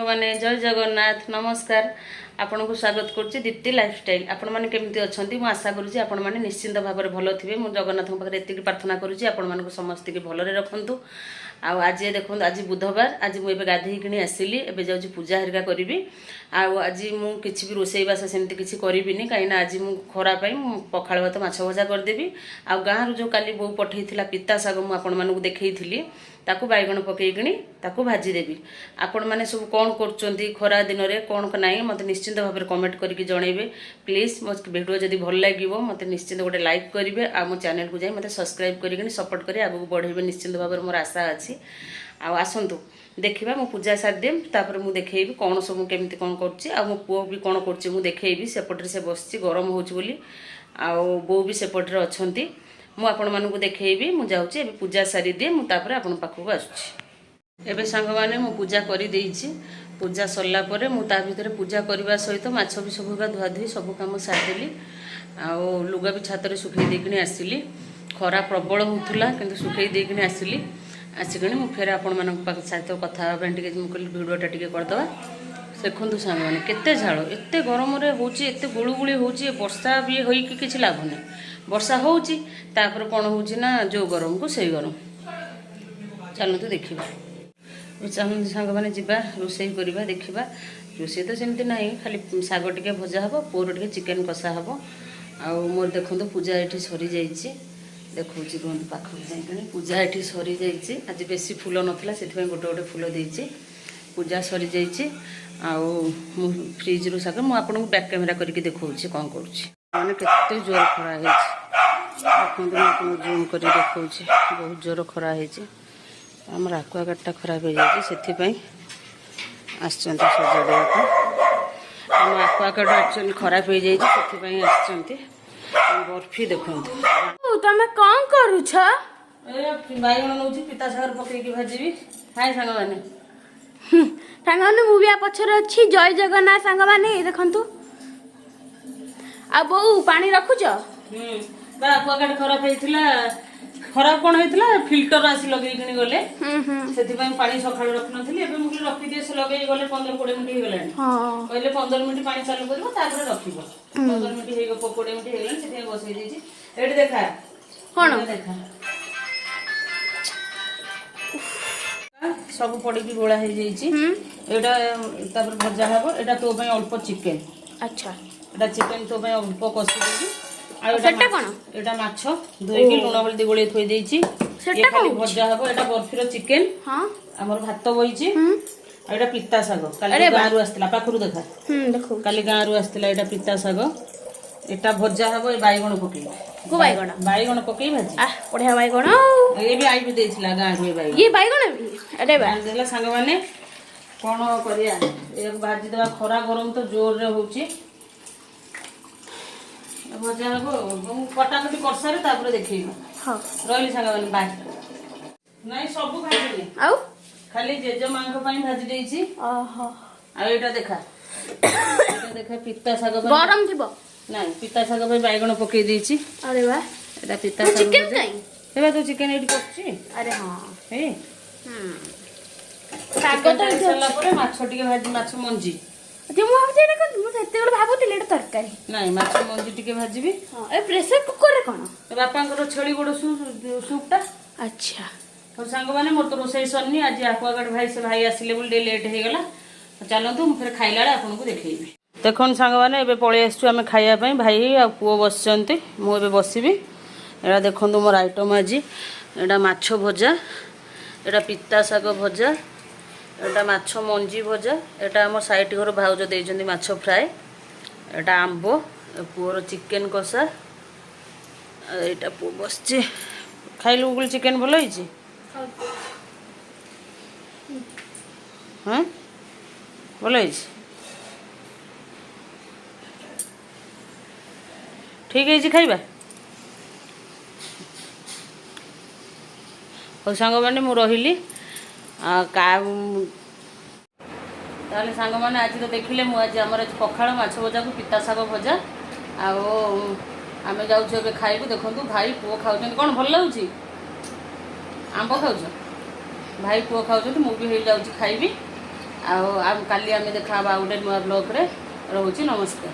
ମାନେ ଜୟ ଜଗନ୍ନାଥ, ନମସ୍କାର। ଆପଣଙ୍କୁ ସ୍ୱାଗତ କରୁଛି ଦୀପ୍ତି ଲାଇଫଷ୍ଟାଇଲ୍। ଆପଣମାନେ କେମିତି ଅଛନ୍ତି? ମୁଁ ଆଶା କରୁଛି ଆପଣମାନେ ନିଶ୍ଚିନ୍ତ ଭାବରେ ଭଲ ଥିବେ। ମୁଁ ଜଗନ୍ନାଥଙ୍କ ପାଖରେ ଏତିକି ପ୍ରାର୍ଥନା କରୁଛି, ଆପଣମାନଙ୍କୁ ସମସ୍ତଙ୍କୁ ଭଲରେ ରଖନ୍ତୁ। ଆଉ ଆଜି ଦେଖନ୍ତୁ, ଆଜି ବୁଧବାର। ଆଜି ମୁଁ ଏବେ ଗାଧେଇକିଣି ଆସିଲି, ଏବେ ଯାଉଛି ପୂଜା ହେରିକା କରିବି। ଆଉ ଆଜି ମୁଁ କିଛି ବି ରୋଷେଇବାସ ସେମିତି କିଛି କରିବିନି, କାହିଁକିନା ଆଜି ମୁଁ ଖରା ପାଇଁ ମୁଁ ପଖାଳ ଭାତ ମାଛ ଭଜା କରିଦେବି। ଆଉ ଗାଁରୁ ଯେଉଁ କାଲି ବୋଉ ପଠେଇଥିଲା ପିତା ଶାଗ, ମୁଁ ଆପଣମାନଙ୍କୁ ଦେଖେଇଥିଲି, ତାକୁ ବାଇଗଣ ପକେଇକିଣି ତାକୁ ଭାଜିଦେବି। ଆପଣମାନେ ସବୁ କ'ଣ କରୁଛନ୍ତି ଖରା ଦିନରେ, କ'ଣ ନାହିଁ, ମୋତେ ନିଶ୍ଚିନ୍ତ ଭାବରେ କମେଣ୍ଟ କରିକି ଜଣେଇବେ ପ୍ଲିଜ୍। ମୋ ଭିଡ଼ିଓ ଯଦି ଭଲ ଲାଗିବ, ମୋତେ ନିଶ୍ଚିନ୍ତ ଗୋଟେ ଲାଇକ୍ କରିବେ ଆଉ ମୋ ଚ୍ୟାନେଲକୁ ଯାଇ ମୋତେ ସବସ୍କ୍ରାଇବ୍ କରିକିଣି ସପୋର୍ଟ କରି ଆଗକୁ ବଢ଼େଇବେ, ନିଶ୍ଚିନ୍ତ ଭାବରେ ମୋର ଆଶା ଅଛି। ଆଉ ଆସନ୍ତୁ ଦେଖିବା, ମୁଁ ପୂଜା ସାରିଦିଏ, ତାପରେ ମୁଁ ଦେଖେଇବି କ'ଣ ସବୁ କେମିତି କ'ଣ କରୁଛି। ଆଉ ମୋ ପୁଅ ବି କ'ଣ କରୁଛି ମୁଁ ଦେଖେଇବି। ସେପଟରେ ସେ ବସିଛି, ଗରମ ହେଉଛି ବୋଲି, ଆଉ ବୋଉ ବି ସେପଟରେ ଅଛନ୍ତି। ମୁଁ ଆପଣମାନଙ୍କୁ ଦେଖେଇବି। ମୁଁ ଯାଉଛି, ଏବେ ପୂଜା ସାରିଦିଏ, ମୁଁ ତାପରେ ଆପଣଙ୍କ ପାଖକୁ ଆସୁଛି। ଏବେ ସାଙ୍ଗମାନେ, ମୁଁ ପୂଜା କରିଦେଇଛି। ପୂଜା ସରିଲା ପରେ ମୁଁ ତା ଭିତରେ ପୂଜା କରିବା ସହିତ ମାଛ ବି ସବୁ ଧୁଆଧୁଇ ସବୁ କାମ ସାରିଦେଲି। ଆଉ ଲୁଗା ବି ଛାତରେ ଶୁଖେଇ ଦେଇକିଣି ଆସିଲି। ଖରା ପ୍ରବଳ ହେଉଥିଲା, କିନ୍ତୁ ଶୁଖେଇ ଦେଇକିଣି ଆସିଲି। ଆସିକିଣି ମୁଁ ଫେର ଆପଣମାନଙ୍କ ପାଖ ସହିତ କଥା ହେବା ପାଇଁ ଟିକେ ମୁଁ କହିଲି ଭିଡ଼ିଓଟା ଟିକେ କରିଦେବା। ଦେଖନ୍ତୁ ସାଙ୍ଗମାନେ, କେତେ ଝାଳ, ଏତେ ଗରମରେ ହେଉଛି, ଏତେ ଗୁଳୁଗୁଳି ହେଉଛି। ବର୍ଷା ବି ହୋଇକି କିଛି ଲାଭ ନାହିଁ। ବର୍ଷା ହେଉଛି, ତାପରେ କ'ଣ ହେଉଛି ନା ଯେଉଁ ଗରମକୁ ସେଇ ଗରମ। ଚାଲନ୍ତୁ ଦେଖିବା। ଚାଲନ୍ତୁ ସାଙ୍ଗମାନେ, ଯିବା ରୋଷେଇ କରିବା, ଦେଖିବା। ରୋଷେଇ ତ ସେମିତି ନାହିଁ, ଖାଲି ଶାଗ ଟିକେ ଭଜା ହେବ, ପୁଅର ଟିକେ ଚିକେନ୍ କଷା ହେବ। ଆଉ ମୋର ଦେଖନ୍ତୁ, ପୂଜା ଏଠି ସରିଯାଇଛି। ଦେଖାଉଛି ରୁହନ୍ତୁ ପାଖକୁ ଯାଇକିଣି। ପୂଜା ଏଠି ସରିଯାଇଛି। ଆଜି ବେଶୀ ଫୁଲ ନଥିଲା, ସେଥିପାଇଁ ଗୋଟେ ଗୋଟେ ଫୁଲ ଦେଇଛି। ପୂଜା ସରିଯାଇଛି ଆଉ ମୁଁ ଫ୍ରିଜ୍ରୁ ଶାଗ, ମୁଁ ଆପଣଙ୍କୁ ବ୍ୟାକ୍ କ୍ୟାମେରା କରିକି ଦେଖାଉଛି କ'ଣ କରୁଛି। ମାନେ କେତେ ଜୋର ଖରା ହେଇଛି ଦେଖନ୍ତୁ, ମୁଁ ଆପଣଙ୍କୁ ଜୁମ୍ କରିକି ଦେଖାଉଛି। ବହୁତ ଜୋର ଖରା ହେଇଛି। ଆମର ଆକ୍ୱାଗାର୍ଡ଼ଟା ଖରାପ ହେଇଯାଇଛି, ସେଥିପାଇଁ ଆସିଛନ୍ତି ସଜାଡ଼ିବାକୁ। ଆମ ଆକ୍ୱାଗାର୍ଡ଼ ଆକ୍ଚୁଆଲି ଖରାପ ହେଇଯାଇଛି, ସେଥିପାଇଁ ଆସିଛନ୍ତି। ବର୍ଫି ଦେଖନ୍ତୁ। ତମେ କଣ କରୁଛ? ଏ ବାଇଗଣ ନଉଛି, ପିତା ଶାଗରେ ପକେଇକି ଭାଜିବି। ହାଏ ସାଙ୍ଗମାନେ। ସାଙ୍ଗମାନେ, ମୁଁ ବି ଆ ପଛରେ ଅଛି। ଜୟ ଜଗନ୍ନାଥ ସାଙ୍ଗମାନେ। ଏଇ ଦେଖନ୍ତୁ। ଆଉ ବୋଉ, ପାଣି ରଖୁଛ? ହୁଁ ବା, ଆକ୍ୱାଗାର୍ଡ଼ ଖରାପ ହେଇଥିଲା। ଖରାପ କଣ ହେଇଥିଲା, ଫିଲ୍ଟର ଆସି ଲଗେଇକିଣି ଗଲେ। ହୁଁ ହୁଁ ସେଥିପାଇଁ ପାଣି ସକାଳୁ ରଖିନଥିଲି। ଏବେ ମୁଁ କହିଲି ରଖିଦିଏ। ସେ ଲଗେଇ ଗଲେ, 15-20 ମିନିଟ୍ ହେଇଗଲାଣି। କହିଲେ 15 ମିନିଟ୍ ପାଣି ଚାଲୁ କରିବ, ତାପରେ ରଖିବ। 15 ମିନିଟ୍ ହେଇଗ 20 ମିନିଟ୍ ହେଇଗଲାଣି, ସେଥିପାଇଁ ବସେଇ ଦେଇଛି। ଏଇଠି ଦେଖା। କଣ? ଏଇଟା ଦେଖା, ସବୁ ପଡିକି ଗୋଳା ହେଇଯାଇଛି। ଏଇଟା ତାପରେ ଭଜା ହବ। ଏଇଟା ତୋ ପାଇଁ ଅଳ୍ପ ଚିକେନ। ଏଇଟା ଚିକେନ ତୋ ପାଇଁ ଅଳ୍ପ କଷିଦେବି। ଆଉ ଏଇଟା ସେଟା କଣ? ଏଇଟା ମାଛ ଧୋଇକି ଲୁଣ ହଳଦୀ ଗୋଳେଇ ଥୋଇ ଦେଇଛି। ସେଟା ଇଏ ଖାଲି କଣ? ଭଜା ହବ। ଏଇଟା ବର୍ଫିର ଚିକେନ। ଆମର ଭାତ ବଇଛି। ଆଉ ଏଇଟା ପିତା ଶାଗ, କାଲି ଆରେ ବା। ଗାଁରୁ ଆସିଥିଲା। ପାଖରୁ ଦେଖା। ଦେଖୁ। କାଲି ଗାଁରୁ ଆସିଥିଲା ଏଇଟା ପିତା ଶାଗ। ଏଟା ଭଜା ହବ ଏ ବାଇଗଣ ପକେଇ। କୋଉ ବାଇଗଣ? ବାଇଗଣ ପକେଇ ଭାଜି। ଆহ, ବଢିଆ ବାଇଗଣ ଆଉ। ଏ ବି I ବି ଦେଇଥିଲା ଗାଁରୁ ଏ ବାଇଗଣ। ଇଏ ବାଇଗଣ ବି? ଆରେ ବା। ହେଲା ସାଙ୍ଗମାନେ, କଣ କରିବା, ଏହାକୁ ଭାଜିଦେବା। ଖରା ଗରମ ତ ଜୋରରେ ହଉଛି। ଭଜା ହବ। ମୁଁ କଟାକଟି କରିସାରେ, ତାପରେ ଦେଖେଇବି। ହଉ। ରହିଲି ସାଙ୍ଗମାନେ, ବାଏ। ନାଇଁ, ସବୁ ଭାଜିନି। ଆଉ? ଖାଲି ଜେଜେମାଙ୍କ ପାଇଁ ଭାଜି ଦେଇଛି। ଆଉ ଏଇଟା ଦେଖା, ଏଇଟା ଦେଖା, ପିତା ଶାଗ ପାଇଁ। ଗରମ ଥିବ। ନାଇଁ, ପିତା ଶାଗ ପାଇଁ ବାଇଗଣ ପକେଇ ଦେଇଛି। ଆରେ ବା। ଏଇଟା ପିତା ଶାଗ ଚିକେନ ଭଜା। କାଇଁ? ଏବେ ତ ଚିକେନ ଏଇଠି କରୁଛି। ଆରେ ହଁ। ହେଇ। ଶାଗ ତ ଏଇଠି ସାରିଲା ଅଛି। ପରେ ମାଛ ଟିକେ ଭାଜି, ମାଛ ମଞ୍ଜି। ଆଚ୍ଛା, ମୁଁ ଭାବୁଛି ଏଇଟା କଣ, ମୁଁ ସେତେବେଳେ ଭାବୁଥିଲି ଏଇଟା ତରକାରୀ। ନାଇଁ, ମାଛ ମଞ୍ଜି ଟିକେ ଭାଜିବି। ହଁ, ଏ ପ୍ରେସର କୁକରରେ କଣ? ବାପାଙ୍କର ଛେଳି ଗୋଡ ସୁପଟା। ହଉ ସାଙ୍ଗମାନେ, ମୋର ତ ରୋଷେଇ ସରିନି। ଆଜି ଆକ୍ୱାଗାର୍ଡ ଭାଇ, ସେ ଭାଇ ଆସିଲେ ବୋଲି ଟିକେ ଲେଟ୍ ହେଇଗଲା। ଚାଲନ୍ତୁ, ମୁଁ ଫେର ଖାଇଲା ବେଳେ ଆପଣଙ୍କୁ ଦେଖେଇବି। ଦେଖନ୍ତୁ ସାଙ୍ଗମାନେ, ଏବେ ପଳେଇ ଆସିଛୁ ଆମେ ଖାଇବା ପାଇଁ। ଭାଇ ଆଉ ପୁଅ ବସିଛନ୍ତି, ମୁଁ ଏବେ ବସିବି। ଏଇଟା ଦେଖନ୍ତୁ ମୋର ଆଇଟମ୍ ଆଜି। ଏଇଟା ମାଛ ଭଜା, ଏଇଟା ପିତା ଶାଗ ଭଜା, ଏଇଟା ମାଛ ମଞ୍ଜି ଭଜା, ଏଇଟା ଆମ ସାଇଟ୍ ଘର ଭାଉଜ ଦେଇଛନ୍ତି ମାଛ ଫ୍ରାଏ, ଏଇଟା ଆମ୍ବ, ଏ ପୁଅର ଚିକେନ୍ କଷା। ଆଉ ଏଇଟା ପୁଅ ବସିଛି। ଖାଇଲୁ ଗୁଗୁଲ, ଚିକେନ୍ ଭଲ ହେଇଛି? ହଁ, ଭଲ ହେଇଛି। ଠିକ୍ ହେଇଛି ଖାଇବା। ହଉ ସାଙ୍ଗମାନେ, ମୁଁ ରହିଲି। ତାହେଲେ ସାଙ୍ଗମାନେ, ଆଜି ତ ଦେଖିଲେ ମୁଁ ଆଜି ଆମର ଆଜି ପଖାଳ, ମାଛ ଭଜାକୁ ପିତା ଶାଗ ଭଜା। ଆଉ ଆମେ ଯାଉଛୁ ଏବେ ଖାଇବୁ। ଦେଖନ୍ତୁ, ଭାଇ ପୁଅ ଖାଉଛନ୍ତି। କ'ଣ ଭଲ ଲାଗୁଛି? ଆମ୍ବ ଖାଉଛ? ଭାଇ ପୁଅ ଖାଉଛନ୍ତି, ମୁଁ ବି ହେଇ ଯାଉଛି ଖାଇବି। ଆଉ କାଲି ଆମେ ଦେଖା ହେବା ଆଉ ଗୋଟେ ନୂଆ ବ୍ଲଗ୍ରେ। ରହୁଛି, ନମସ୍କାର।